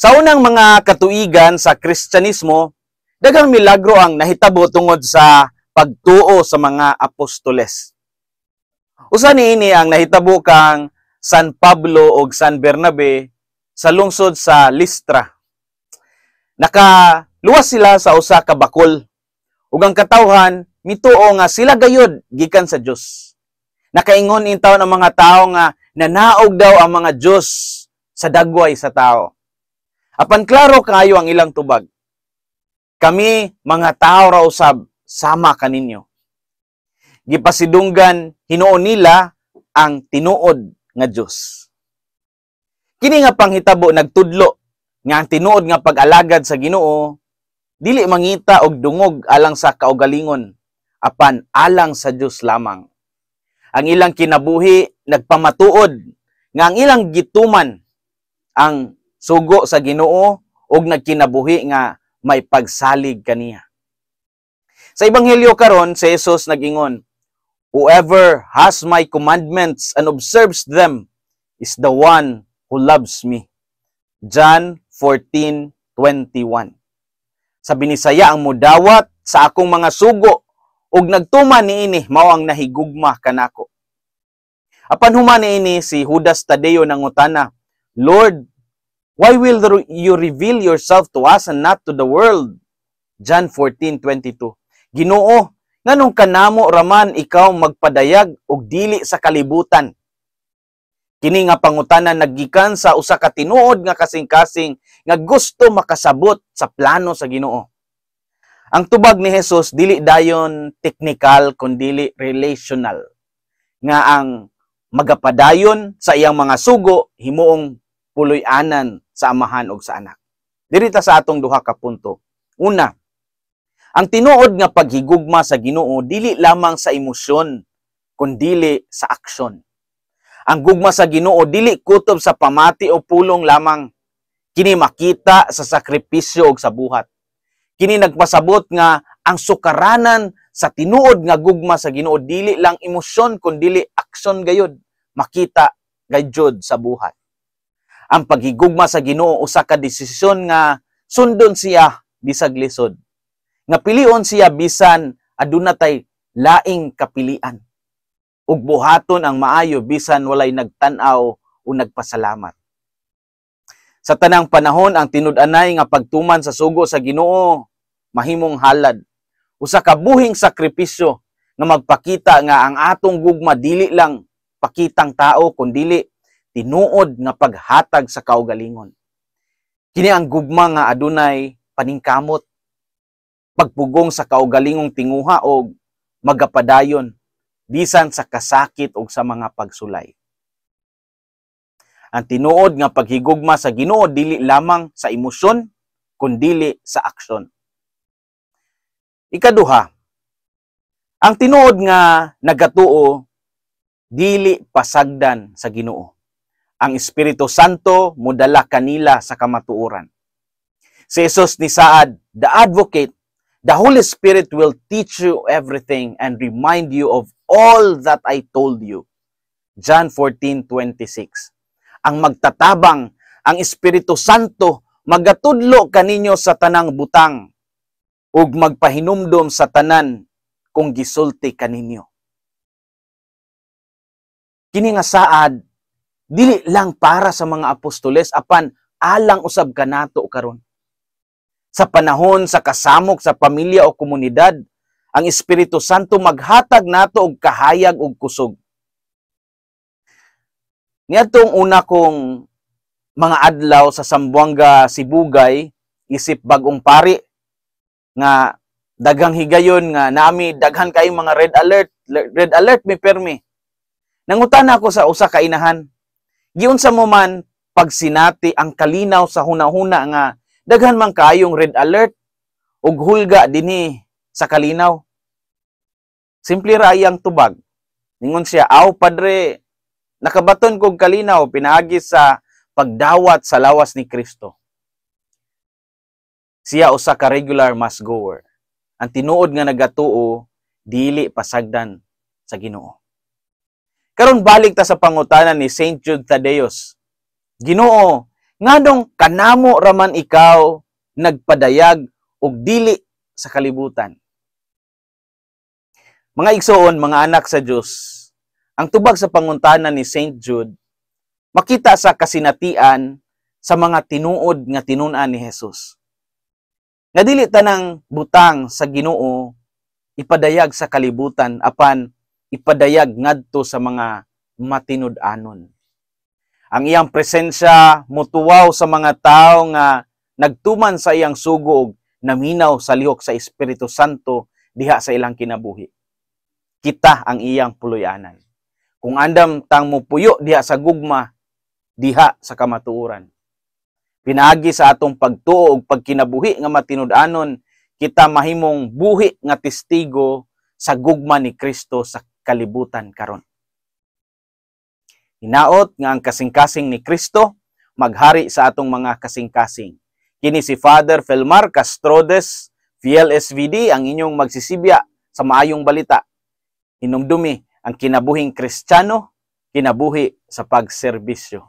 Sa unang mga katuigan sa Kristyanismo, daghang milagro ang nahitabo tungod sa pagtuo sa mga apostoles. Usa niini ang nahitabo kang San Pablo ug San Bernabe sa lungsod sa Listra. Nakaluwas sila sa usa ka bakol ug ang katawhan mituo nga sila gayud gikan sa Dios. Nakaingon intawon ang mga tao nga nanaog daw ang mga Dios sa dagway sa tao. Apan klaro kaayo ang ilang tubag. "Kami mga tao ra usab sama kaninyo." Gipasidunggan hinuon nila ang tinuod nga Dios. Kini nga panghitabo nagtudlo nga ang tinuod nga pag-alagad sa Ginoo dili mangita og dungog alang sa kaugalingon, apan alang sa Dios lamang. Ang ilang kinabuhi nagpamatuod nga ang ilang gituman ang sugo sa Ginoo ug nagkinabuhi nga may pagsalig kaniya. Sa ebanghelyo karon, si Jesus nag-ingon, "Whoever has my commandments and observes them is the one who loves me." John 14:21. Sa Binisaya, "Ang mudawat sa akong mga sugo ug nagtuman niini mao ang nahigugma kanako." Apan human niini, si Judas Tadeo nangutana, "Lord, why will you reveal yourself to us and not to the world?" John 14:22. "Ginoo, nganong kanamo raman ikaw magpadayag ug dili sa kalibutan?" Kini nga pangutana naggikan sa usa ka tinuod nga kasing-kasing nga gusto makasabot sa plano sa Ginoo. Ang tubag ni Jesus dili dayon technical kundili relational. Nga ang magapadayon sa iyang mga sugo himuong puloy-anan sa Amahan ug sa Anak. Diri ta sa atong duha ka punto. Una, ang tinuod nga paghigugma sa Ginoo dili lamang sa emosyon kundili sa aksyon. Ang gugma sa Ginoo dili kutob sa pamati o pulong lamang. Kini makita sa sakripisyo ug sa buhat. Kini nagpasabot nga ang sukaranan sa tinuod nga gugma sa Ginoo dili lang emosyon kundili aksyon gayud, makita gayud sa buhat. Ang paghigugma sa Ginoo usa ka desisyon nga sundon siya bisag lisod. Nga pilion siya bisan aduna tay laing kapilian. Ug buhaton ang maayo bisan walay nagtan-aw o nagpasalamat. Sa tanang panahon, ang tinud-anay nga pagtuman sa sugo sa Ginoo mahimong halad. Usa ka buhing sakripisyo nga magpakita nga ang atong gugma dili lang pakitang tao kundili tinuod nga paghatag sa kaugalingon. Kini ang gugma nga adunay paningkamot, pagpugong sa kaugalingong tinguha og magapadayon bisan sa kasakit og sa mga pagsulay. Ang tinuod nga paghigugma sa Ginoo dili lamang sa emosyon kundili sa aksyon. Ikaduha, ang tinuod nga nagatuo dili pasagdan sa Ginoo. Ang Espiritu Santo modala kanila sa kamatuoran. Si Jesus nisaad, "The Advocate, the Holy Spirit, will teach you everything and remind you of all that I told you." John 14:26. Ang magtatabang, ang Espiritu Santo, magatudlo kaninyo sa tanang butang ug magpahinumdom sa tanan kong gisulti kaninyo. Kini nga saad dili lang para sa mga apostoles apan alang usab kanato karon. Sa panahon sa kasamok sa pamilya o komunidad, ang Espiritu Santo maghatag nato og kahayag ug kusog. Niadtong una kong mga adlaw sa Zamboanga Sibugay, isip bagong pari nga daghang higayon nga nami daghan kayong mga red alert, red alert mi permi. Nangutana ako sa usa ka inahan, "Giunsa mo man pagsinati ang kalinaw sa hunahuna nga daghan man kayong red alert ug hulga dinhi sa Kalinaw?" Simple ra iyang tubag. Ningon siya, "Aw padre, nakabaton kog kalinaw pinaagi sa pagdawat sa lawas ni Kristo." Siya usa ka regular mass goer. Ang tinuod nga nagatuo dili pasagdan sa Ginoo. Karon, balik ta sa pangutana ni Saint Jude Thaddeus. "Ginoo, Nganong kanamo raman ikaw nagpadayag og dili sa kalibutan?" Mga igsoon, mga anak sa Dios, ang tubag sa pangutana ni Saint Jude makita sa kasinatian sa mga tinuod nga tinun-an ni Jesus. Nga dili tanang butang sa Ginoo ipadayag sa kalibutan, apan ipadayag ngadto sa mga matinud-anon. Ang iyang presensya mutuwaw sa mga tao nga nagtuman sa iyang sugo ug naminaw sa lihok sa Espiritu Santo diha sa ilang kinabuhi. Kita ang iyang puloy-anan kung andam tang mupuyo diha sa gugma, diha sa kamatuoran. Pinaagi sa atong pagtuo ug pagkinabuhi nga matinud-anon, kita mahimong buhi nga testigo sa gugma ni Kristo sa kalibutan karon. Hinaot nga ang kasing-kasing ni Kristo maghari sa atong mga kasing-kasing. Kini si Father Felmar Castrodes, FLSVD, ang inyong magsisibya sa maayong balita. Hinumdumi, ang kinabuhing Kristiyano, kinabuhi sa pagserbisyo.